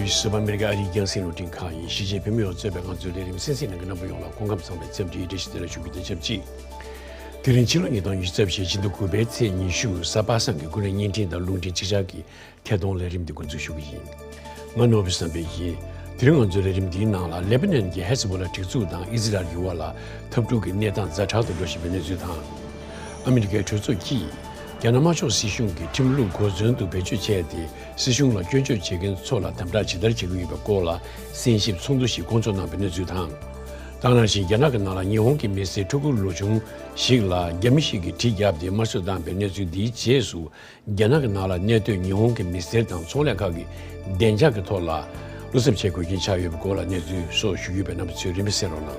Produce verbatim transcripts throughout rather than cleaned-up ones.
གསུམ་པ་ཨ་མི་རི་ཀའི་ཨ་རིའི་རྒྱང་སྲིང་རླུང་འཕྲིན་ཁང་ཡིན། གཞིས་བྱེས་བོད་མི་ཡོངས་གཙོས་པའི་ང་ཚོའི་ལས་རིམ་གསན་གཟིགས་གནང་མཁན་རྣམ་པ་ཡོངས་ལ་སྐུ་ཁམས་བཟང་བའི་འཚམས་འདྲིའི་བཀྲ་ཤིས་བདེ་ལེགས་ཞུ་རྒྱུ་དང་ཆབས་ཅིག་དེ་རིང་ཕྱི་ལོ་ཉིས་སྟོང་ཉི་ཤུ་རྩ་བཞི་ཕྱི་ཟླ་དགུ་པའི་ཚེས་ཉི་ཤུ། གཟའ་པ་སངས་ཀྱི་ཀུན་གླེང་བརྙན་འཕྲིན་དང་རླུང་འཕྲིན་ཅིག་ཅར་གྱི་ཐད་གཏོང་ལས་རིམ་འདི་འགོ་འཛུགས་ཞུ་གི་ཡིན། ང་ནོར་བུ་བསམ་འཕེལ་ཡིན། དེ་རིང་ང་ཚོའི་ལས་རིམ་འདིའི་ནང་ལ་ལེ་པ་ནན་གྱི་ཧེ་ཟི་བྷོ་ལ་སྒྲིག་འཛུགས་དང་ཨི་ཟི་རལ་གྱི་དབར་ལ་འཐབ་འཁྲུག་གི་གནས་སྟངས་ཛ་དྲག་ཏུ་འགྲོ་བཞིན་པའི་གནས་ཚུལ་དང་། ཨ་མི་རི་ཀའི་གྲོས་ཚོགས་ཀྱིས་རྒྱ་ནག་དམར་ཤོག་སྲིད་གཞུང་གིས་ཁྲིམས་ལུགས་གོ་མཚོན་དུ་བེད་སྤྱོད་བྱས་ཏེ། སྲིད་གཞུང་ལ་སྐྱོན་བརྗོད་བྱེད་མཁན་ཚོ་ལ་དམ་དྲག་ཇི་ལྟར་བྱེད་ཀྱི་ཡོད་པའི་སྐོར་ལ་གསན་ཞིབ་ཚོགས་འདུ་ཞིག་བསྐོང་ཚོགས་གནང་བའི་གནས་ཚུལ་དང་། ད་ག་ནང་བཞིན་རྒྱ་ནག་གི་ནང་ལ་ཉི་ཧོང་གི་མི་སེར་ཕྲུ་གུ་ལོ་ཆུང་ཞིག་ལ་རྒྱ་མི་ཞིག་གིས་གྲི་བརྒྱབ་སྟེ་དམར་གསོད་བཏང་བའི་གནས་ཚུལ་འདིའི་རྗེས་སུ། རྒྱ་ནག་གི་ནང་ལ་གནས་སྡོད་ཉི་ཧོང་གི་མི་སེར་དང་ཚོང་ལས་ཁག་གི་བདེ་འཇགས་ཀྱི་ཐོག་ལ་བློ་འཚབ་བྱེད་དགོས་རྐྱེན་ཆགས་ཡོད་པའི་སྐོར་ལ་གནས་ཚུལ་སོགས་ཞུ་རྒྱུ་ཡོད་པས། རྣམ་པ་ཚོས་རིམ་པས་གསན་རོགས་གནང་།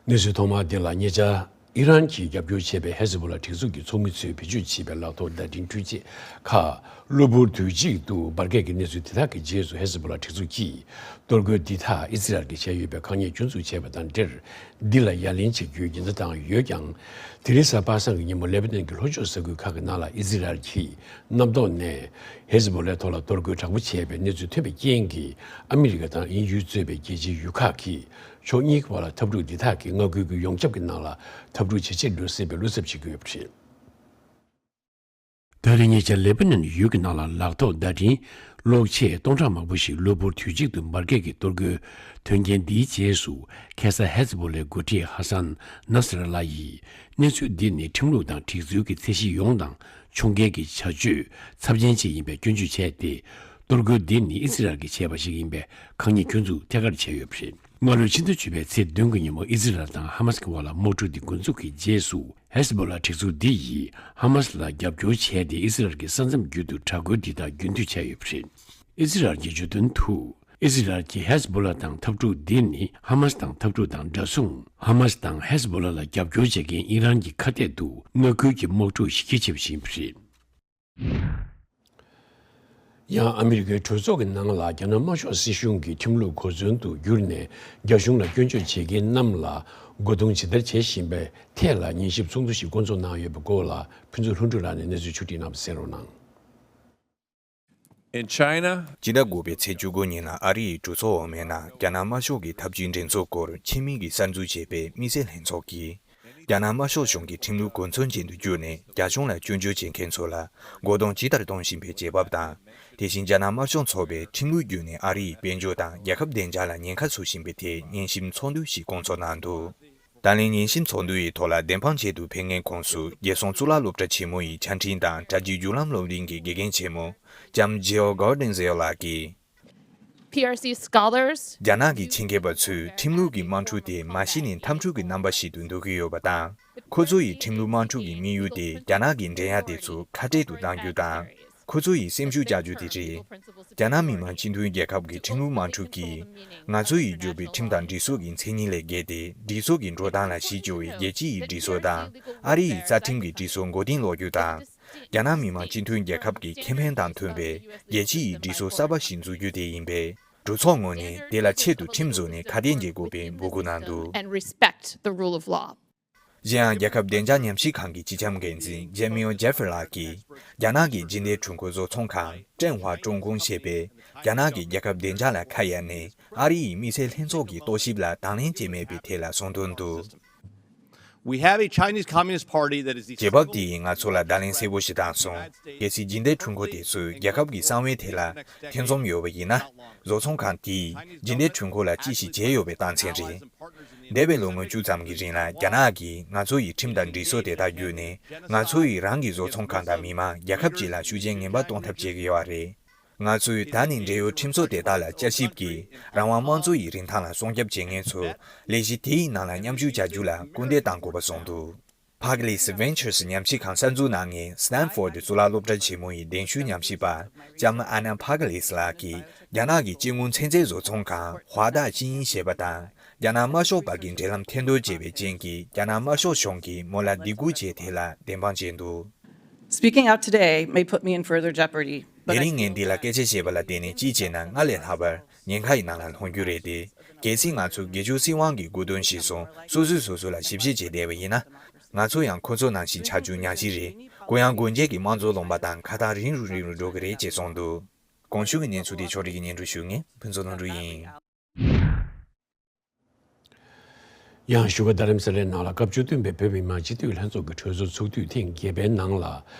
གནས་ཚུལ་ཐོག་མ་འདི་ལ། ཉེ་ཆར་ཨི་རན་གྱིས་རྒྱབ་སྐྱོར་བྱས་པའི་ཧེ་ཟི་བྷོ་ལ་སྒྲིག་འཛུགས་ཀྱི་ཚོགས་མི་ཚོས་བེད་སྤྱོད་བྱས་པའི་ལག་ཐོགས་བརྡ་འཕྲིན་འཕྲུལ་ཆས་ཁག་གློ་བུར་དུས་གཅིག་ཏུ་འབར་གས་ཀྱི་གནས་ཚུལ་དེ་དག་གི་རྗེས་སུ། ཧེ་ཟི་བྷོ་ལ་སྒྲིག་འཛུགས་ཀྱིས་གཏོར་རྒོལ་འདི་དག་ཨི་ཟི་རལ་གྱིས་བྱས་ཡོད་པའི་ཁག་ཉེས་སྐྱོན་འཛུགས་བྱས་པ་དང་འབྲེལ། འདི་ལ་ཡ་ལན་བྱེད་རྒྱུའི་འགན་ལེན་བཏང་ཡོད་ཀྱང་། དེ་རིང་གཟའ་པ་སངས་ཀྱི་ཉིན་མོ་ལེ་པ་ནན་གྱི་ལྷོ་ཕྱོགས་ས་ཁུལ་ཁག་གི་ནང་ལ་ཨི་ཟི་རལ་གྱིས་གནམ་ཐོག་ནས་ཧེ་ཟི་བྷོ་ལའི་ཐོག་ལ་གཏོར་རྒོལ་དྲག་པོ་བྱས་པའི་གནས་ཚུལ་ཐོན་པའི་རྐྱེན་གྱིས། ཨ་མི་རི་ཀ་དང་དབྱིན་ཡུལ་གཙོས་པའི་རྒྱལ་སྤྱིའི་ཡུལ་ཁག་གིས་ཕྱོགས་གཉིས་ཀྱི་བར་ལ་འཐབ་འཁྲུག་འདི་དག་གིས་མངའ་ཁུལ་གྱི་ཡོངས་ཁྱབ་ཀྱི་ནང་ལ་འཐབ་འཁྲུག་ཇེ་ཆེར་འགྲོ་སྲིད་པའི་བློ་འཚབ་བྱེད་ཀྱི་ཡོད་པ་རེད། ད་རེས་ཉེ་ཆར་ལེ་པ་ནན་ཡུལ་གྱི་ནང་ལ་ལག་ཐོགས་བརྡ་འཕྲིན་གློག་ཆས་སྟོང་ཕྲག་མང་པོ་ཞིག་གློ་བུར་དུས་གཅིག་ཏུ་འབར་གས་ཀྱི་གཏོར་རྒོལ་ཐོན་རྐྱེན་འདིའི་རྗེས་སུ། ཁ་སང་ཧེ་ཟི་བྷོ་ལའི་འགོ་ཁྲིད་ཧ་སན་ནཱ་སི་ར་ལ་ཡིས། གནས་ཚུལ་འདི་ནི་ཁྲིམས་ལུགས་དང་སྒྲིག་འཛུགས་ཀྱི་ཚད་གཞི་ཡོངས་དང་ཕྱོགས་འགལ་གྱི་བྱ་སྤྱོད་ཚབས་ཆེན་ཞིག་ཡིན་པའི་སྐྱོན་བརྗོད་བྱས་ཏེ། གཏོར་རྒོལ་འདི་ནི་ཨི་སི་རལ་གྱིས་བྱས་པ་ཞིག་ཡིན་པའི་ཁག་ཉེས་སྐྱོན་འཛུགས་ཐད་ཀར་བྱས་ཡོད་པ་རེད། སྔ་ལོའི་ཕྱི་ཟླ་བཅུ་པའི་ཚེས་བདུན་གྱི་ཉིན་མོ་ཨི་སི་རལ་དང་ཧ་མ་སི་ཀྱི་བར་ལ་དམག་འཁྲུག་འདི་འགོ་འཛུགས་ཀྱི་རྗེས་སུ། ཧེ་ཟི་བྷོ་ལ་སྒྲིག་འཛུགས་འདི་ཡིས་ཧ་མ་སི་ལ་རྒྱབ་སྐྱོར་བྱས་ཏེ། ཨི་སི་རལ་གྱི་ས་མཚམས་བརྒྱུད་དུ་དྲག་རྒོལ་འདི་དག་རྒྱུན་མཐུད་བྱས་ཡོད་པ་རེད། ཨི་སི་རལ་གྱི་བརྗོད་དོན་དུ། ཨི་སི་རལ་གྱིས་ཧེ་ཟི་བྷོ་ལ་དང་འཐབ་འཁྲུག་འདི་ནི་ཧ་མ་སི་དང་འཐབ་འཁྲུག་དང་འདྲ་མཚུངས། ཧ་མ་སི་དང་ཧེ་ཟི་བྷོ་ལ་ལ་རྒྱབ་སྐྱོར་བྱེད་མཁན་ཨི་རན་གྱི་ཁ་གཏད་དུ་མངའ་ཁུལ་གྱི་དམག་འཁྲུག་གཞི་རྒྱ་ཆེ་བ་ཞིག་ཡིན་པ་རེད། ཡང་ཨ་མི་རི་ཀའི་གྲོས་ཚོགས་ཀྱི་ནང་ལ་རྒྱ་ནག་དམར་ཤོག་སྲིད་གཞུང་གིས་ཁྲིམས་ལུགས་གོ་མཚོན་དུ་བསྒྱུར་ནས། རྒྱ་གཞུང་ལ་སྐྱོན་བརྗོད་བྱེད་མཁན་རྣམས་ལ་རྒོལ་རྡུང་ཇི་ལྟར་བྱེད་བཞིན་པའི་ཐད་ལ་ཉན་ཞིབ་ཚོགས་འདུ་ཞིག་བསྐོང་ཚོགས་གནང་ཡོད་པའི་སྐོར་ལ། ཕུན་ཚོགས་ལྷུན་གྲུབ་ལགས་ནས་གནས་ཚུལ་ཕྱོགས་སྒྲིག་གནང་བ་གསན་རོགས་གནང་། In China, སྤྱི་ཟླ་དགུ་པའི་ཚེས་བཅུ་དགུ་ཉིན་ལ་ཨ་རི་ཡི་གྲོས་ཚོགས་འོག་མའི་ནང་རྒྱ་ནག་དམར་ཤོག་གི་འཐབ་ཇུས་འགྲན་ཚོགས་སྐོར་ཆེད་དམིགས་ཀྱིས་གསར་འཛུགས་བྱས་པའི་དམིགས་བསལ་ལྷན་ཚོགས་ཀྱིས། རྒྱ་ནག་དམར་ཤོག་གཞུང་གིས་ཁྲིམས་ལུགས་གོ་མཚོན་ཅན་དུ་བསྒྱུར་ནས་རྒྱ་གཞུང་ལ་སྐྱོན་བརྗོད་བྱེད་མཁན་ཚོ་ལ་རྒོལ་རྡུང་ཇི་ལྟར་གཏོང་བཞིན་པའི་བྱེད་བབ་དང་། དེ་བཞིན་རྒྱ་ནག་དམར་ཤོག་ཚོགས་པས་ཁྲིམས་ལུགས་བརྒྱུད་ནས་ཨ་རི་ཡི་དཔལ་འབྱོར་དང་རྒྱལ་ཁབ་བདེ་འཇགས་ལ་ཉེན་ཁ་བཟོ་བཞིན་པའི་ཐད་ཉན་ཞིབ་ཚོགས་འདུ་ཞིག་བསྐོང་ཚོགས་གནང་འདུག་ད་ལན་ཉན་ཞིབ་ཚོགས་འདུ་ཡི་ཐོག་ལ་བདེན་དཔང་ཆེད་དུ་ཕེབས་མཁན་ཁོངས་སུ་རྒྱལ་སྲུང་གཙུག་ལག་སློབ་གྲྭ་ཆེན་མོ་ཡི་ཆ་འཕྲིན་དང་དྲ་རྒྱའི་བརྒྱུད་ལམ་སློབ་གླིང་གི་དགེ་རྒན་ཆེན་མོ་ལྕམ་Jill Gordon་ཟེར་བ་ལགས་ཀྱིས། P R C scholars རྒྱ་ནག་གི་ཆེད་མཁས་པ་ཚོས་ཁྲིམས་ལུགས་ཀྱི་དམག་འཁྲུག་དེ་མ་གཞི་ནས་འཐབ་འཁྲུག་གི་རྣམ་པ་ཞིག་ཏུ་འདོད་ཀྱི་ཡོད་པ་དང་། ཁོ་ཚོ་ཡི་ཁྲིམས་ལུགས་དམག་འཁྲུག་གི་དམིགས་ཡུལ་དེ་རྒྱ་ནག་གི་འགྲན་ཡ་དེ་ཚོ་ཁ་བྲལ་དུ་གཏང་རྒྱུ་དང་། ཁོ་ཚོ་ཡི་སེམས་ཤུགས་བཅག་རྒྱུ་དེ་རེད། རྒྱ་ནག་མི་དམངས་སྤྱི་མཐུན་རྒྱལ་ཁབ་ཀྱི་ཁྲིམས་ལུགས་དམག་འཁྲུག་གིས་ང་ཚོ་ཡི་འབྱོར་པའི་ཁྲིམས་དང་སྒྲིག་སྲོལ་གྱི་མཚན་ཉིད་ལས་བརྒལ་ཏེ། སྒྲིག་སྲོལ་གྱི་འགྲོ་སྟངས་ལ་གཞི་བཅོལ་བའི་རྒྱལ་སྤྱི་ཡི་སྒྲིག་སྲོལ་དང་། ཨ་རི་ཡི་རྩ་ཁྲིམས་ཀྱི་སྒྲིག་སྲོལ་མགོ་རྟིང་སློག་རྒྱུ་དང་། རྒྱ་ནག་མི་དམངས་སྤྱི་མཐུན་རྒྱལ་ཁབ་ཀྱི་ཁེ་ཕན་དང་མཐུན་པའི་རྒྱལ་སྤྱི་ཡི་སྒྲིག་སྲོལ་གསར་པ་ཞིག་འཛུགས་རྒྱུ་དེ་ཡིན་པས། གྲོས་ཚོགས་ངོས་ནས་དེ་ལ་ཆེད་དུ་ཁྲིམས་བཟོ་ནས་ཁ་གཏད་འཇལ་དགོས་པའི་འབོད་སྐུལ་གནང་འདུག And respect the rule of law. གཞན་ཡང་། རྒྱལ་ཁབ་བདེ་འཇགས་ཉམས་ཞིབ་ཁང་གི་སྤྱི་ཁྱབ་འགན་འཛིན་ཇེ་མིའོ་ཇེ་ཧྥེ་ལགས་ཀྱིས། རྒྱ་ནག་གི་སྦྱིན་བདེ་དྲུང་འཁོར་བཟོ་ཚོང་ཁང་ཀྲེང་ཧྭ་ཀྲུང་ཀུང་ཞེས་པས། རྒྱ་ནག་གི་རྒྱལ་ཁབ་བདེ་འཇགས་ལ་ཁ་གཡར་ནས། ཨ་རི་ཡི་དམིགས་བསལ་ལྷན་ཚོགས་ཀྱི་རྟོག་ཞིབ་ལ་དང་ལེན་བྱས་མེད་པའི་ཐད་ལ་གསུངས་དོན་དུ། We have a Chinese Communist Party that is རྗེས་བབ་དེ་ཡིས་ང་ཚོ་ལ་བརྡ་ལན་གསལ་པོ་ཞིག་བཏང་སོང་། གལ་སྲིད་སྦྱིན་བདེ་དྲུང་འཁོར་དེ་ཚོས་རྒྱལ་ཁབ་ཀྱི་གསང་བའི་ཐད་ལ་ཐེ་ཚོམ་ཡོད་པ་ཡིན་ན། བཟོ་ཚོང་ཁང་དེས་སྦྱིན་བདེ་དྲུང་འཁོར་ལ་ཅི་ཞིག་བྱས་ཡོད་པའི་རྟགས་མཚན་རེད། འདས་པའི་ལོ་ངོ་བཅུ་ཙམ་གྱི་རིང་ལ་རྒྱ་ནག་གིས་ང་ཚོ་ཡི་ཁྲིམས་དང་སྒྲིག་སྲོལ་དེ་དག་བརྒྱུད་ནས། ང་ཚོ་ཡི་རང་གི་བཟོ་ཚོང་ཁང་དང་མི་མང་རྒྱལ་ཁབ་ཅིག་ལ་ཤུགས་རྐྱེན་ངན་པ་གཏོང་ཐབས་བྱེད་ཀྱི་ཡོད་རེད། ང་ཚོས་ད་ནི་འབྲེལ་ཡོད་ཁྲིམས་སྲོལ་དེ་དག་ལ་བསྐྱར་ཞིབ་ཀྱིས། རང་དབང་དམངས་གཙོ་ཡི་རིན་ཐང་ལ་སྲུང་སྐྱོབ་བྱེད་མཁན་ཚོ་ལས་གཞི་དེའི་ནང་ལ་མཉམ་ཞུགས་བྱ་རྒྱུ་ལ་སྐུལ་འདེད་གཏང་དགོས་པ་གསུངས་འདུག Barclays Ventures ཉམས་ཞིབ་ཁང་གསར་འཛུགས་གནང་མཁན་Stanford་གཙུག་ལག་སློབ་གྲྭ་ཆེན་མོ་ཡི་གདན་ཞུ་ཉམས་ཞིབ་པ་ལྕམ་Anna Barclays་ལགས་ཀྱིས། རྒྱ་ནག་གི་སྤྱི་དངུལ་ཚན་རྩལ་བཟོ་ཚོང་ཁང་ཧྭ་ཏཱ་ཅིན་ཞེས་པ་དང་། རྒྱ་ནག་དམར་ཤོག་བར་གྱི་འབྲེལ་ལམ་ཐེར་འདོན་བྱས་པའི་རྐྱེན་གྱིས། རྒྱ་ནག་དམར་ཤོག་གཞུང་གིས་མོ་ལ་སྡིགས་སྐུལ་བྱས་ཐད་ལ་བདེན་དཔང་བྱས་འདུག Speaking out today may put me in further jeopardy, but དེ་I རིང་ངས་འདི་ལ་སྐད་ཆ་བཤད་པ་ལ་བརྟེན་ནས་ཅིའི་ཕྱིར་ན་སྔར་ལས་ལྷག་པར་ཉེན་ཁ་ཡི་ནང་ལ་ལྷུང་རྒྱུ་རེད་དེ། གལ་སྲིད་ང་ཚོ་སྒེར་གཅོད་སྲིད་དབང་གི་དགོས་འདུན་གཞིར་བཟུང་སོ་སོས་སོ་སོ་ལ་ཞིབ་བཤེར་བྱས་བསྡད་པ་ཡིན་ན། ང་ཚོ་ཡང་ཁོ་ཚོ་ནང་བཞིན་ཆགས་རྒྱུ་ཉག་གཅིག་རེད། གུ་ཡངས་སྒོ་འབྱེད་ཀྱི་དམངས་གཙོ་ལུང་པ་དང་ཁ་ཐག་རིང་རུ་རིང་རུ་འགྲོ་གི་རེད་ཅེས་གསུངས་འདུག་གོང་ཞུས་ཀྱི་གནས་ཚུལ་དེ་ཕྱོགས་སྒྲིག་གིས་སྙན་སྒྲོན་ཞུ་མཁན་ཕུན་ཚོགས་དོན་གྲུབ་ཡིན། ཡང་བཞུགས་སྒར་རྡ་རམ་ས་ལའི་ནང་ལ་སྐབས་བཅུ་བདུན་པའི་བོད་མི་མང་སྤྱི་འཐུས་ལྷན་ཚོགས་ཀྱི་གྲོས་ཚོགས་ཚོགས་དུས་ཐེངས་བརྒྱད་པའི་ནང་ལ།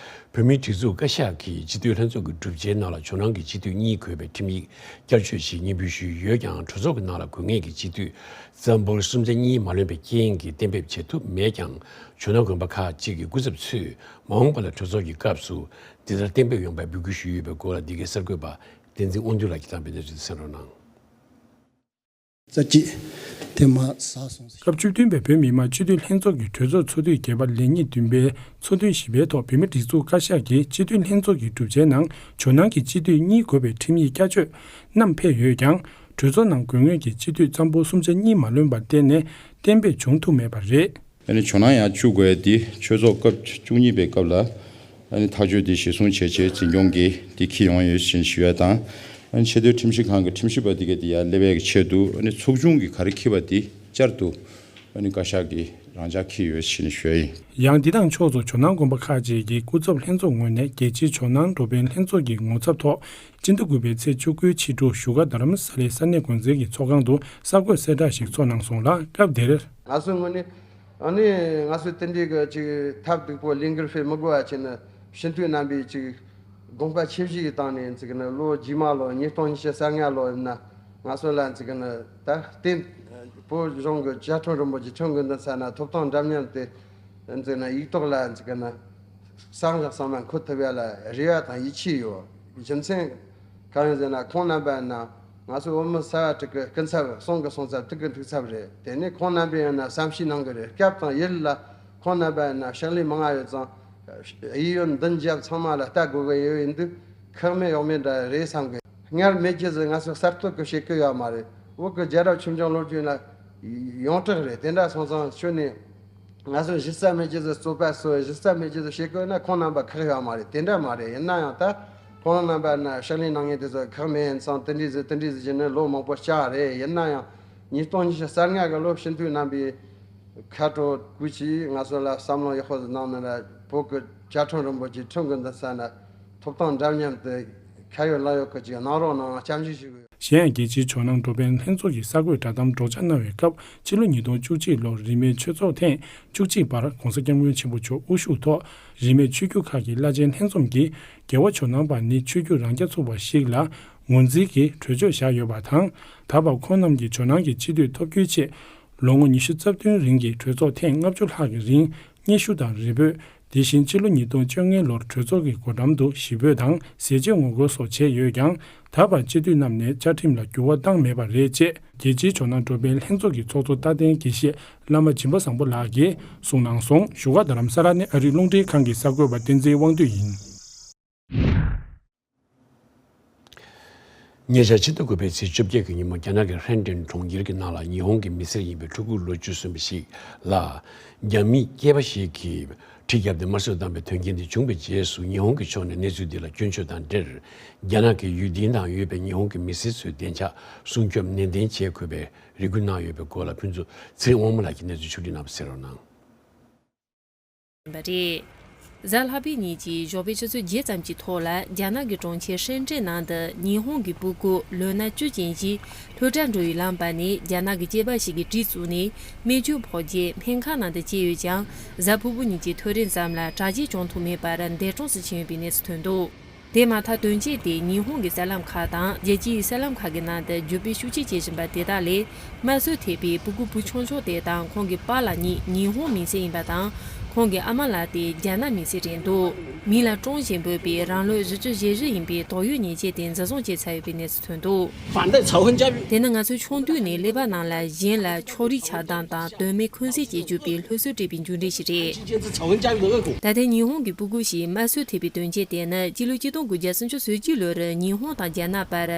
བོད་མིའི་སྒྲིག་འཛུགས་བཀའ་ཤག་གིས་སྤྱི་འཐུས་ལྷན་ཚོགས་ཀྱི་གྲུབ་ཆའི་ནང་ལ་ཇོ་ནང་གི་སྤྱི་འཐུས་གཉིས་དགོས་པའི་ཁྲིམས་ཡིག་བསྐྱར་བཅོས་ཤིག་སྙན་འབུལ་ཞུས་ཡོད་ཀྱང་། གྲོས་ཚོགས་ཀྱི་ནང་ལ་དགོས་ངེས་ཀྱི་སྤྱི་འཐུས་རྩ་འབོར་སུམ་ཆ་གཉིས་མ་ལོན་པའི་རྐྱེན་གྱིས་གཏན་འབེབས་བྱེད་ཐུབ་མེད་ཀྱང་། ཇོ་ནང་དགོན་པ་ཁག་ཅིག་གི་སྐུ་ཚབ་ཚོས་མ་འོངས་པ་ལ་གྲོས་ཚོགས་ཀྱི་སྐབས་སུ་འདི་ལྟར་གཏན་འབེབས་ཡོང་བའི་འབོད་སྐུལ་ཞུས་ཡོད་པའི་སྐོར་ལ། འདི་གའི་གསར་འགོད་པ་བསྟན་འཛིན་དབང་འདུས་ལགས་ཀྱིས་བཏང་པའི་གནས་ཚུལ་གསན་རོགས་གནང་། རྩ་གཅིག་དེ་མ་ཟ་སོང་ཟེར། སྐབས་བཅུ་བདུན་པའི་བོད་མི་མང་སྤྱི་འཐུས་ལྷན་ཚོགས་ཀྱི་གྲོས་ཚོགས་ཚོགས་དུས་བརྒྱད་པ་ལས་ཉིན་བདུན་པའི་ཚོགས་དུས་བཞི་པའི་ཐོག་བོད་མིའི་སྒྲིག་འཛུགས་བཀའ་ཤག་གིས་སྤྱི་འཐུས་ལྷན་ཚོགས་ཀྱི་གྲུབ་ཆའི་ནང་ཇོ་ནང་གི་སྤྱི་འཐུས་གཉིས་དགོས་པའི་ཁྲིམས་ཡིག་བསྐྱར་བཅོས་བསྣམས་ཕེབས་ཡོད་ཀྱང་། གྲོས་ཚོགས་ནང་དགོས་ངེས་ཀྱི་སྤྱི་འཐུས་རྩ་འབོར་སུམ་ཆ་གཉིས་མ་ལོན་པར་བརྟེན་ནས་གཏན་འབེབས་བྱུང་ཐུབ་མེད་པ་རེད། ཨ་ནི་ཇོ་ནང་ཡང་བཅུ་དགོས་ཡ་དེ་ཆོས་ཚོགས་སྐབས་བཅུ་གཉིས་པའི་སྐབས་ལ། ཨ་ནི་ཐག་གཅོད་དེ་གཞིར་བཟུང་བྱས་བྱས་འཛིན་སྐྱོང་གིས་དེ་འཁྱེར་ཡོང་ཡོད་ཅེས་ཞུ་ཡ་དང་། ཨ་ནི་ཆེས་མཐོའི་ཁྲིམས་ཞིབ་ཁང་གི་ཁྲིམས་ཞིབ་པ་དེ་ག་དེ་ཡར་སླེབས་ཡ་གི་ཆེད་དུ། ཨ་ནི་ཚོགས་ཆུང་གིས་ག་རེ་འཁྱེར་བ་དེ་བསྐྱར་དུ་ཨ་ནི་བཀའ་ཤག་གིས་རང་འཇགས་འཁྱེར་ཡོད་ཅེས་ཞུ་ཡ་ཡིན། ཡང་འདི་དང་ཕྱོགས་སུ་ཇོ་ནང་དགོན་པ་ཁག་ཅིག་གི་སྐུ་ཚབ་ལྷན་ཚོགས་ངོས་ནས་རྒྱལ་སྤྱིའི་ཇོ་ནང་འགྲོ་ཕན་ལྷན་ཚོགས་ཀྱི་ངོ་ཚབ་ཐོག་སྤྱི་ཟླ་དགུ་པའི་ཚེས་བཅུ་དགུའི་ཕྱི་དྲོ་བཞུགས་སྒར་རྡ་རམ་ས་ལའི་ས་གནས་འགོ་འཛིན་གྱི་ཚོགས་ཁང་དུ་གསར་འགོད་གསལ་བསྒྲགས་ཤིག་ཚོགས་གནང་སོང་ལ། སྐབས་དེར། ང་ཚོའི་ངོས་ནས། ཨ་ནི་ང་ཚོས་དེ་འདྲའི་གི་ཅིག་ཐབས་སྡུག་པོ་ལས་འགུལ་སྤེལ་མི་དགོས་པ་བྱས་ནས། སྤྱི་འཐུས་རྣམ་པས་ཅིག་དགོངས་པ་ཆེ་བཞེས་བཏང་ནས་ཅིག་ནི་ལོ་རྗེས་མ་ལོ་ཉིས་སྟོང་ཉི་ཤུ་རྩ་ལྔ་ལོ་ཡིན་ན། ང་ཚོ་ལ་ཅིག་ནི་ད་རྟེན་བོད་གཞུང་གི་བཅའ་ཁྲིམས་རིན་པོ་ཆེ་ཁྲིམས་ཀྱི་འདུན་ས་ན་ཐོབ་ཐང་འདྲ་མཉམ་དེ་ཅིག་ནི་ཡིག་ཐོག་ལ་ཅིག་ནི་བསམ་བཞག་བསམ་ན་འཁོད་ཐུབ་ཡ་ལ་རེ་བ་དང་ཡིད་ཆེས་ཡོད། རྒྱུ་མཚན་གང་ཡིན་ཟེར་ན། ཁོང་རྣམ་པ་ཡིན་ན། ང་ཚོའི་བོད་མི་ས་ཡ་དྲུག་གི་སྐུ་ཚབ། གསུང་གི་གསུང་ཚབ། ཐུགས་ཀྱི་ཐུགས་ཚབ་རེད། དེ་ནས་ཁོང་རྣམ་པས་ཡིན་ན་བསམ་ཤེས་གནང་གི་རེད། སྐབས་དང་ཡུལ་ལ་ཁོང་རྣམ་པ་ཡིན་ན་ཕྱག་ལས་མང་ང་ཡོད་ཙང་། གཡས་གཡོན་མདུན་རྒྱབ་ཚང་མ་ལ་ལྟ་དགོས་ཀྱི་ཡོད་ཡིན་དུས། ཁག་མེད་གཡོག་མེད་འདྲ་རེད་བསམ་གི། སྔར་མེད་རྒྱུ་ཟིག་ང་ཚོས་གསར་གཏོད་ཀྱི་བྱེད་ཀྱི་ཡོད་མ་རེད། བོད་ཀྱི་རྒྱལ་རབས་ཆོས་འབྱུང་ལོ་རྒྱུས་ན་ཡོངས་གྲགས་རེད། དེ་འདྲ་སོང་ཙང་ཁྱོད་ནས། ང་ཚོ་གཞི་རྩ་མེད་རྒྱུ་ཟིག་རྩོད་པ་རྩོད། གཞི་རྩ་མེད་རྒྱུ་ཟིག་བྱེད་དགོས་ན་ཁོང་རྣམ་པ་ཁག་ཡོད་མ་རེད། དེ་འདྲ་མ་རེད། ཡིན་ན་ཡང་ད་ཁོང་རྣམ་པ་ན་ཕྱག་ལས་གནང་མཁན་དེ་ཚོ་ཁག་མེད་ཡིན་ཙང་། དེ་འདྲ་ཟིག་དེ་འདྲ་ཟིག་བྱས་ནས་ལོ་མང་པོ་བསྐྱལ་བ་རེད། ཡིན་ན་ཡང་ཉིས་སྟོང་ཉི་ཤུ་རྩ་ལྔ་གི་ལོ་སྤྱི་འཐུས་རྣམ་པས་ཁ་དྲོ་སྐུ་ཅིག་ང་ཚོ་ལ་བསམ་བློ་ཡག་པོ་ཟིག་གནང་ན་ར། བོད་ཀྱི་བཅའ་ཁྲིམས་རིན་པོ་ཆེ་ཁྲིམས་ཀྱི་འདུན་ས་ན་ཐོབ་ཐང་འདྲ་མཉམ་དེ་ཁ་ཡོད་ལག་ཡོད་ཀྱི་ཅིག་གནང་རོགས་གནང་། བསྐྱར་ཞིབ་ཞུ་གི་ཡོད། གཞན་ཡང་རྒྱལ་སྤྱིའི་ཇོ་ནང་འགྲོ་ཕན་ལྷན་ཚོགས་ཀྱི་གསར་འགོད་བསྒྲགས་གཏམ་སྒྲོག་སྦྱང་གནང་བའི་སྐབས། ཕྱི་ལོ་ཉིས་སྟོང་བཅུ་གཅིག་ལོར་རིས་མེད་ཆོས་ཚོགས་ཐེངས་བཅུ་གཅིག་པར་༸གོང་ས་༸སྐྱབས་མགོན་ཆེན་པོ་མཆོག་དབུ་བཞུགས་ཐོག་རིས་མེད་ཆོས་བརྒྱུད་ཁག་གི་བླ་ཆེན་ལྷན་འཛོམས་ཀྱིས། རྒྱལ་བ་ཇོ་ནང་པ་ནི་ཆོས་བརྒྱུད་རང་རྐྱ་ཚུགས་པ་ཞིག་ལ་ངོས་འཛིན་གྱིས་གྲོས་ཆོད་བཞག་ཡོད་པ་དང་། ད་བར་ཁོང་རྣམས་ཀྱིས་ཇོ་ནང་གི་སྤྱི་འཐུས་ཐོབ་རྒྱུའི་ཆེད། ལོ་ངོ་ཉི་ཤུ་རྩ་བདུན་རིང་གི་གྲོས་ཚོགས་ཐེངས་ལྔ་བཅུ་ལྷག་གི་རིང་སྙན་ཞུ་དང་རེ་འབོད། དེ་བཞིན་ཕྱི་ལོ་ཉིས་སྟོང་བཅོ་ལྔ་ལོར་གྲོས་ཚོགས་ཀྱི་སྒོ་འགྲམ་དུ་ཞི་རྒོལ་དང་ཟས་བཅད་ངོ་རྒོལ་སོགས་བྱས་ཡོད་ཀྱང་། ད་བར་སྤྱི་འཐུས་རྣམས་ནས་བཅའ་ཁྲིམས་ལ་འགྱུར་བ་བཏང་མེད་པ་རེད་ཅེས། རྒྱལ་སྤྱིའི་ཇོ་ནང་འགྲོ་ཕན་ལྷན་ཚོགས་ཀྱི་ཚོགས་གཙོ་རྟ་བརྟན་དགེ་བཤེས་བླ་མ་སྦྱིན་པ་བཟང་པོ་ལགས་ཀྱིས་གསུངས་གནང་སོང་། བཞུགས་སྒར་རྡ་རམ་ས་ལ་ནས་ཨ་རིའི་རླུང་འཕྲིན་ཁང་གི་གསར་འགོད་པ་བསྟན་འཛིན་དབང་འདུས་ཡིན། ཉེ་ཆར་ཕྱི་ཟླ་དགུ་པའི་ཚེས་བཅོ་བརྒྱད་ཀྱི་ཉིན་མོ། རྒྱ་ནག་གི་ཧྲེན་ཀྲེན་གྲོང་ཁྱེར་གྱི་ནང་ལ་ཉི་ཧོང་གི་མི་སེར་ཡིན་པའི་ཕྲུ་གུ་ལོ་བཅུ་སོན་པ་ཞིག་ལ། རྒྱ་མི་སྐྱེས་པ་ཞིག་གིས་གྲི་བརྒྱབ་སྟེ་དམར་གསོད་བཏང་བའི་དོན་རྐྱེན་དེ་བྱུང་བའི་རྗེས་སུ། ཉི་ཧོང་གི་ཕྱོགས་ནས་གནས་ཚུལ་འདི་ལ་སྐྱོན་བརྗོད་དང་འབྲེལ། རྒྱ་ནག་གི་ཡུལ་དེའི་ནང་ཡོད་པའི་ཉི་ཧོང་གི་མི་སེར་ཚོའི་བདེ་འཇགས་སྲུང་སྐྱོབ་ནན་ཏན་བྱེད་དགོས་པའི་རེ་སྐུལ་གནང་ཡོད་པའི་སྐོར་ལ། ཕུན་ཚོགས་ཚེ་རིང་དབང་མོ་ལགས་ཀྱིས་གནས་ཚུལ་ཕྱོགས་སྒྲིག་གནང་བ་གསན་རོགས་གནང་། ཡིན་པ་རེད། གཟའ་ལྷག་པའི་ཉིན་གྱི་ཞོགས་པའི་ཆུ་ཚོད་བརྒྱད་ཙམ་གྱི་ཐོག་ལ། རྒྱ་ནག་གི་གྲོང་ཁྱེར་ཧྲེན་ཀྲེན་ནང་དུ་ཉི་ཧོང་གི་སྤུ་གུ་ལོ་ན་བཅུ་ཅན་ཞིག་སློབ་གྲྭར་འགྲོ་བའི་ལམ་བར་ནས་རྒྱ་ནག་གི་སྐྱེས་པ་ཞིག་གིས་གྲི་བཙུགས་ནས་རྨས་སྐྱོན་ཕོག་རྗེས་སྨན་ཁང་ནང་དུ་བསྐྱལ་ཡོད་ཀྱང་། གཟའ་ཕུར་བུ་ཉིན་གྱི་ཐོ་རེངས་ཙམ་ལ་དྲག་སྐྱེད་བྱུང་ཐུབ་མེད་པར་འདས་གྲོངས་སུ་ཕྱིན་ཡོད་པའི་གནས་ཚུལ་ཐོན་འདུག་དེ་མ་ཐག་དོན་རྐྱེན་དེ་ཉི་ཧོང་གི་གསར་ལམ་ཁག་དང་རྒྱལ་སྤྱིའི་གསར་ལམ་ཁག་གི་ནང་དུ་བརྒྱུད་སྤེལ་ཤུགས་ཆེ་བྱེད་བཞིན་པ་དེ་དག་ལས། དམར་གསོད་ཐེབས་པའི་སྤུ་གུ་བུ་ཆུང་ཆུང་དེ་དང་ཁོང་གི་པཱ་ལགས་གཉིས་ཉི་ཧོང་མི་སེར་ཡིན་པ་དང་། ཁོང་གི་ཨ་མ་ལགས་དེ་རྒྱ་ནག་མི་སེར་རེད་འདུག་མིང་ལ་ཀྲུང་ཞིན་འབོད་པའི་རང་ལོ་བཞི་བཅུ་ཞེ་བཞི་ཡིན་པའི་དོགས་ཡོད་ཉེས་ཅན་དེ་འཛིན་བཟུང་བྱས་ཚར་ཡོད་པའི་གནས་ཚུལ་ཐོན་འདུག་དེ་ནི་ང་ཚོའི་ཆུང་དུས་ནས་ཀླད་པ་ནང་ལ་གཞན་ལ་ཕྱོགས་རིས་ཆགས་སྡང་དང་དོན་མེད་འཁོན་འཛིན་བྱེད་བཅུག་པའི་སློབ་གསོ་སྤྲད་པའི་མཇུག་འབྲས་ཤིག་རེད། ད་ཐེངས་ཉི་ཧོང་གི་སྤུ་གུ་ཞིག་དམར་གསོད་ཐེབས་པའི་དོན་རྐྱེན་དེ་ནི་སྤྱི་ལོ་ཆིག་སྟོང་དགུ་བརྒྱ་སུམ་ཅུ་སོ་གཅིག་ལོར་ཉི་ཧོང་དང་རྒྱ་ནག་བར་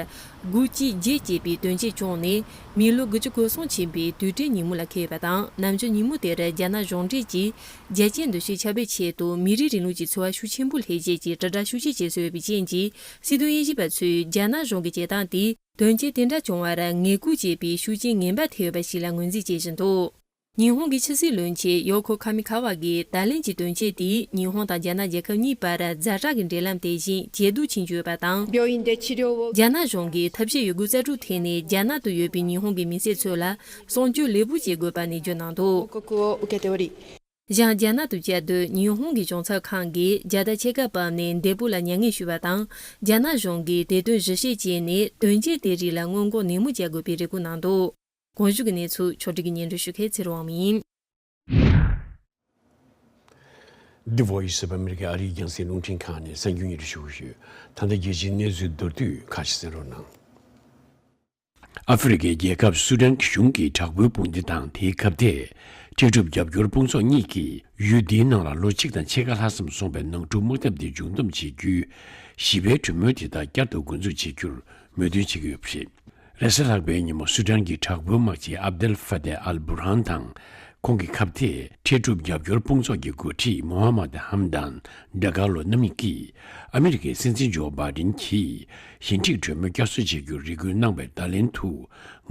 དགུ་གཅིག་བརྒྱད་ཅེས་པའི་དོན་རྐྱེན་བྱུང་ནས། མི་ལོ་དགུ་བཅུ་གོ་གསུམ་ཕྱིན་པའི་དུས་དྲན་ཉིན་མོ་ལ་འཁེལ་ཡོད་པ་དང་། ནམ་རྒྱུན་ཉིན་མོ་དེར་རྒྱ་ནག་གཞུང་འབྲེལ་གྱིས་རྒྱལ་སྤྱིའི་འདུ་ཤེས་ཁྱབ་སྤེལ་ཆེད་དུ་མི་རིགས་རིང་ལུགས་ཀྱི་འཚོ་བ་ཤུགས་ཆེན་པོ་སླེབས་རྗེས་ཀྱི་དྲིལ་བསྒྲགས་ཤུགས་ཆེ་བྱས་བཟོས་ཡོད་པའི་རྐྱེན་གྱིས། སྲིད་དོན་དབྱེ་ཞིབ་པ་ཚོས་རྒྱ་ནག་གཞུང་གི་བྱེད་སྟངས་དེས་དོན་རྐྱེན་དེ་འདྲ་བྱུང་བར་ངན་སྐུལ་བྱས་པའི་ཤུགས་རྐྱེན་ངན་པ་ཐེབས་ཡོད་པ་ཞིག་ལ་ངོས་འཛིན་བྱེད་བཞིན་འདུག་ཉི་ཧོང་གི་ཕྱི་སྲིད་བློན་ཆེན་ཡོ་ཁོ་ཁ་མི་ཁ་བ་གིས་ད་ལན་གྱི་དོན་རྐྱེན་དེས་ཉི་ཧོང་དང་རྒྱ་ནག་རྒྱལ་ཁབ་གཉིས་བར་ཛ་དྲག་གི་འབྲེལ་ལམ་དེ་བཞིན་ཇེ་སྡུག་ཕྱིན་ཡོད་པ་དང་། 病院で治療を རྒྱ་ནག་གཞུང་གིས་ཐབས་ཤེས་ཡོད་རྒུ་རྩལ་སྤྲུགས་ཐད་ནས་རྒྱ་ནག་ཏུ་ཡོད་པའི་ཉི་ཧོང་གི་མི་སེར་ཚོ་ལ་སྲུང་སྐྱོབ་ལེགས་པོ་བྱེད་དགོས་པ་ནས་བརྗོད་གནང་འདུག 報告を受けており ཡང་རྒྱ་ནག་ཏུ་བསྐྱལ་དུས་ཉི་ཧོང་གི་གཞུང་ཚབ་ཁང་གིས་རྒྱལ་དར་ཕྱེད་ཀ་ཕབ་ནས་འདས་པོ་ལ་མྱ་ངན་ཞུས་པ་དང་། རྒྱ་ནག་གཞུང་གིས་དེ་དོན་གཞི་བྱས་བྱས་ནས་དོན་རྐྱེན་དེ་རིགས་ལ་སྔོན་འགོག་ནན་མོ་བྱ་དགོས་པའི་རེ་སྐུལ་གནང་འདུག་གོང་ཞུས་ཀྱི་གནས་ཚུལ་ཕྱོགས་སྒྲིག་གིས་སྙན་སྒྲོན་ཞུ་མཁན་ཚེ་རིང་དབང་མོ་ཡིན། The Voice of America ཨ་རིའི་རྒྱང་སྲིང་རླུང་འཕྲིན་ཁང་ནས་གསར་འགྱུར་སྙན་སྒྲོན་ཞུ་གི་ཡོད། ད་ལྟ་རྒྱལ་སྤྱིའི་གནས་ཚུལ་མདོར་བསྡུས་ཁག་ཅིག་གསན་རོགས་གནང་། ཨ་ཧྥེ་རི་ཁའི་རྒྱལ་ཁབ་སུ་ཌན་གྱི་གཞུང་གི་དྲག་པོའི་དཔུང་སྡེ་དང་དེའི་ཁ་གཏད། འཕྲལ་སྒྲུབ་རྒྱབ་སྐྱོར་དཔུང་ཚོགས་གཉིས་ཀྱིས་ཡུལ་འདིའི་ནང་ལ་ལོ་གཅིག་དང་ཕྱེད་ཀ་ལྷག་ཙམ་སོང་བའི་ནང་འཁྲུག་དམག་འཐབ་དེ་མཇུག་བསྡོམས་བྱེད་རྒྱུའི་ཞི་བའི་གྲོས་མོལ་དེ་དག་བསྐྱར་དུ་འགོ་འཛུགས་བྱེད་རྒྱུར་མོས་མཐུན་བྱེད་ཀྱི་ཡོད་པ་རེད། རེས་གཟའ་ལྷག་པའི་ཉིན་མོ་སུ་ཌན་གྱི་དྲག་པོའི་དམག་སྤྱི་ཨབ་དེལ་ཧྥ་ཏེ་ཨལ་བྷུ་རྷན་དང་། ཁོང་གི་ཁ་གཏད་འཕྲལ་སྒྲུབ་རྒྱབ་སྐྱོར་དཔུང་ཚོགས་ཀྱི་འགོ་ཁྲིད་མོ་ཧ་མད་ཧམ་དན་ཌ་ག་ལོ་རྣམ་གཉིས་ཀྱིས་ཨ་མི་རི་ཀའི་སྲིད་འཛིན་ཇོ་བྷའི་ཌེན་གྱིས་ཞི་འགྲིག་གྲོས་མོལ་བསྐྱར་གསོ་བྱེད་རྒྱུར་རེ་སྐུལ་གནང་བའི་བརྡ་ལན་དུ།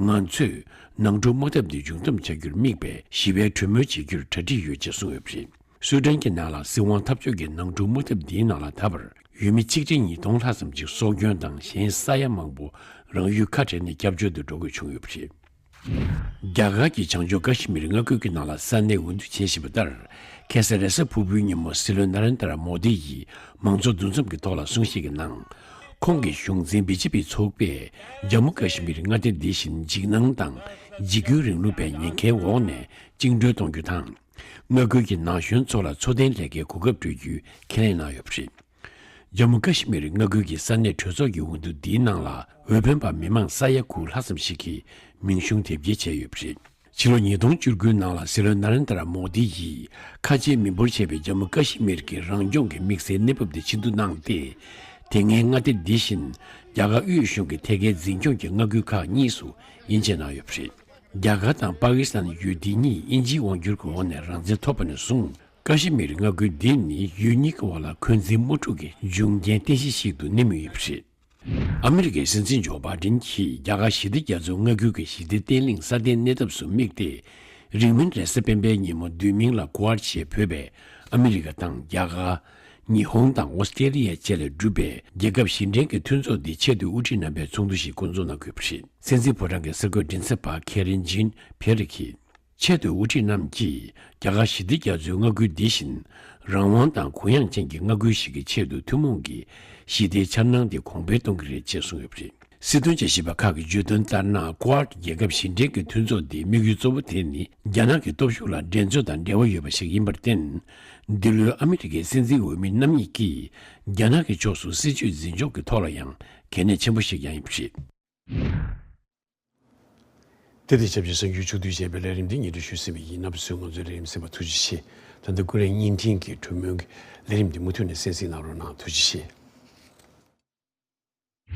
ང་ཚོས་ནང་འཁྲུག་དམག་འཐབ་འདི་མཇུག་བསྡོམས་བྱ་རྒྱུར་དམིགས་པའི་ཞི་བའི་གྲོས་མོལ་བྱེད་རྒྱུར་གྲ་སྒྲིག་ཡོད་ཅེས་གསུངས་ཡོད་པ་རེད། སུ་ཌན་གྱི་ནང་ལ་སྲིད་དབང་འཐབ་ཕྱོགས་ཀྱི་ནང་འཁྲུག་དམག་འཐབ་འདིའི་ནང་ལ་ད་བར་ཡུལ་མི་ཆིག་ཁྲི་ཉིས་སྟོང་ལྷག་ཙམ་ཞིག་སྲོག་སྐྱོན་དང་གཞན་ས་ཡ་མང་པོ་རང་ཡུལ་ཁ་བྲལ་ནས་སྐྱབས་བཅོལ་དུ་འགྲོ་དགོས་བྱུང་ཡོད་པ་རེད། རྒྱ་གར་གྱི་བྱང་ཕྱོགས་ཀ་ཤི་མིར་མངའ་ཁུལ་གྱི་ནང་ལ་ས་གནས་འོས་བསྡུ་བྱེད་བཞིན་པ་ལྟར། ཁ་སང་རེས་གཟའ་ཕུར་བུའི་ཉིན་མོ་སྲིད་བློན་ན་རེན་དྲ་མོ་དི་ཡིས་མང་ཚོགས་འདུ་འཛོམས་ཀྱི་ཐོག་ལ་གསུང་བཤད་ཀྱི་ནང་། ཁོང་གི་གཞུང་འཛིན་བི་ཇེ་པི་ཚོགས་པས་ཇམ་མུ་ཀ་ཤི་མིར་མངའ་སྡེ་འདི་བཞིན་འཇིགས་སྣང་དང་འཇིགས་སྐུལ་རིང་ལུགས་པའི་ཉེན་ཁའི་འོག་ནས་བཅིངས་འགྲོལ་གཏོང་རྒྱུ་དང་། མངའ་ཁུལ་གྱི་ན་གཞོན་ཚོ་ལ་འཚོ་རྟེན་ལས་ཀའི་གོ་སྐབས་སྤྲོད་རྒྱུའི་ཁས་ལེན་གནང་ཡོད་པ་རེད། ཇམ་མུ་ཀ་ཤི་མིར་མངའ་ཁུལ་གྱི་ས་གནས་གྲོས་ཚོགས་ཀྱི་འོས་བསྡུ་འདིའི་ནང་ལ་འོས་འཕེན་པ་མི་མང་ས་ཡ་དགུ་ལྷག་ཙམ་ཞིག་གིས་མིང་གཞུང་དེབ་སྐྱེལ་བྱས་ཡོད་པ་རེད། ཕྱི་ལོ་ཉིས་སྟོང་བཅུ་དགུ་ནང་ལ་སྲིད་བློན་ན་རེན་དྲ་མོ་དི་ཡིས་ཁ་ཆེའི་མི་འབོར་ཆེ་བའི་ཇམ་མུ་ཀ་ཤི་མིར་གྱི་རང་སྐྱོང་གི་དམིགས་བསལ་གནས་བབ་དེ་ཆེ་བསྡུ་གནང་སྟེ། དེ་སྔའི་མངའ་སྡེ་འདི་བཞིན་རྒྱ་གར་དབུས་གཞུང་གི་ཐད་ཀའི་འཛིན་སྐྱོང་གི་མངའ་ཁུལ་ཁག་གཉིས་སུ་དབྱེ་འབྱེད་གནང་ཡོད་པ་རེད། རྒྱ་གར་དང་པ་ཀི་སི་ཐན་ཡུལ་འདི་གཉིས་དབྱིན་ཇིའི་དབང་བསྒྱུར་གྱི་འོག་ནས་རང་བཙན་ཐོབ་པ་ནས་བཟུང་། ཀ་ཤི་མིར་མངའ་ཁུལ་འདི་ནི་ཡུལ་གཉིས་ཀྱི་བར་ལ་འཁོན་འཛིན་དམག་འཁྲུག་གི་འབྱུང་རྐྱེན་རྟེན་གཞི་ཞིག་ཏུ་གནས་མུས་ཡོད་པ་རེད། ཨ་མི་རི་ཀའི་སྲིད་འཛིན་ཇོ་བྷའི་ཌེན་གྱིས་རྒྱ་གར་ཞི་བདེ་རྒྱ་མཚོའི་མངའ་ཁུལ་གྱི་ཞི་བདེ་བརྟན་ལྷིང་སྲ་བརྟན་གནས་ཐབས་སུ་དམིགས་ཏེ། རིང་མིན་རེས་གཟའ་སྤེན་པའི་ཉིན་མོ་བསྡུས་མིང་ལ་ཀུ་ཨཌ་ཞེས་འབོད་པའི་ཨ་མི་རི་ཀ་དང་རྒྱ་གར། ཉི་ཧོང་དང་ཨོ་སི་ཀྲེ་ལི་ཡ་བཅས་ལས་གྲུབ་པའི་རྒྱལ་ཁབ་བཞི་འབྲེལ་གྱི་མཐུན་ཚོགས་འདི་ཆེས་མཐོའི་དབུ་ཁྲིད་རྣམ་པའི་ཚོགས་འདུ་ཞིག་འགོ་འཛུགས་གནང་དགོས་པ་རེད། སྲིད་འཛིན་ཕོ་བྲང་གི་གསར་འགོད་མགྲིན་ཚབ་པ་ཁེ་རིན་ཇིན་ཕེ་རི་གིས། ཆེས་མཐོའི་དབུ་ཁྲིད་རྣམས་ཀྱིས་རྒྱ་གར་ཞི་བདེ་རྒྱ་མཚོའི་མངའ་ཁུལ་འདི་བཞིན་རང་དབང་དང་གུ་ཡངས་ཅན་གྱི་མངའ་ཁུལ་ཞིག་གི་ཆེད་དུ་ཐུན་མོང་གི་ཞི་བདེའི་འཆར་སྣང་དེ་གོང་འཕེལ་གཏོང་གི་རེད་ཅེས་གསུངས་ཡོད་པ་རེད། སྲིད་དོན་དཔྱད་ཞིབ་པ་ཁག་གིས་བརྗོད་དོན་ལྟར་ན། ཀུ་ཨཌ་རྒྱལ་ཁབ་བཞི་འབྲེལ་གྱི་མཐུན་ཚོགས་འདིའི་དམིགས་ཡུལ་གཙོ་བོ་དེ་ནི་རྒྱ་ནག་གི་སྟོབས་ཤུགས་ལ་འགྲན་རྩོད་དང་འབྲེལ་བ་ཡོད་པ་ཞིག་ཡིན་པར་བརྟེན། འདི་ལོའི་ཨ་མི་རི་ཀའི་སྲིད་འཛིན་འོས་མི་རྣམ་གཉིས་ཀྱིས་རྒྱ་ནག་གི་ཕྱོགས་སུ་སྲིད་ཇུས་འཛིན་ཕྱོགས་ཀྱི་ཐོག་ལ་ཡང་གལ་གནད་ཆེན་པོ་ཞིག་ཀྱང་ཡིན་པ་རེད། དེ་དང་ཆབས་ཅིག་གསར་འགྱུར་ཕྱོགས་བསྡུས་བྱས་པའི་ལས་རིམ་འདི་སྙན་སྒྲོན་ཞུས་ཟིན་པ་ཡིན། རྣམ་པ་ཚོས་ང་ཚོའི་ལས་རིམ་གསན་པར་ཐུགས་རྗེ་ཆེ། ད་ལྟ་ཀུན་གླེང་བརྙན་འཕྲིན་གྱི་གྲོས་མོལ་གྱི་ལས་རིམ་འདི་མུ་མཐུད་ནས་གསན་གཟིགས་གནང་རོགས་གནང་། ཐུགས་རྗེ་ཆེ།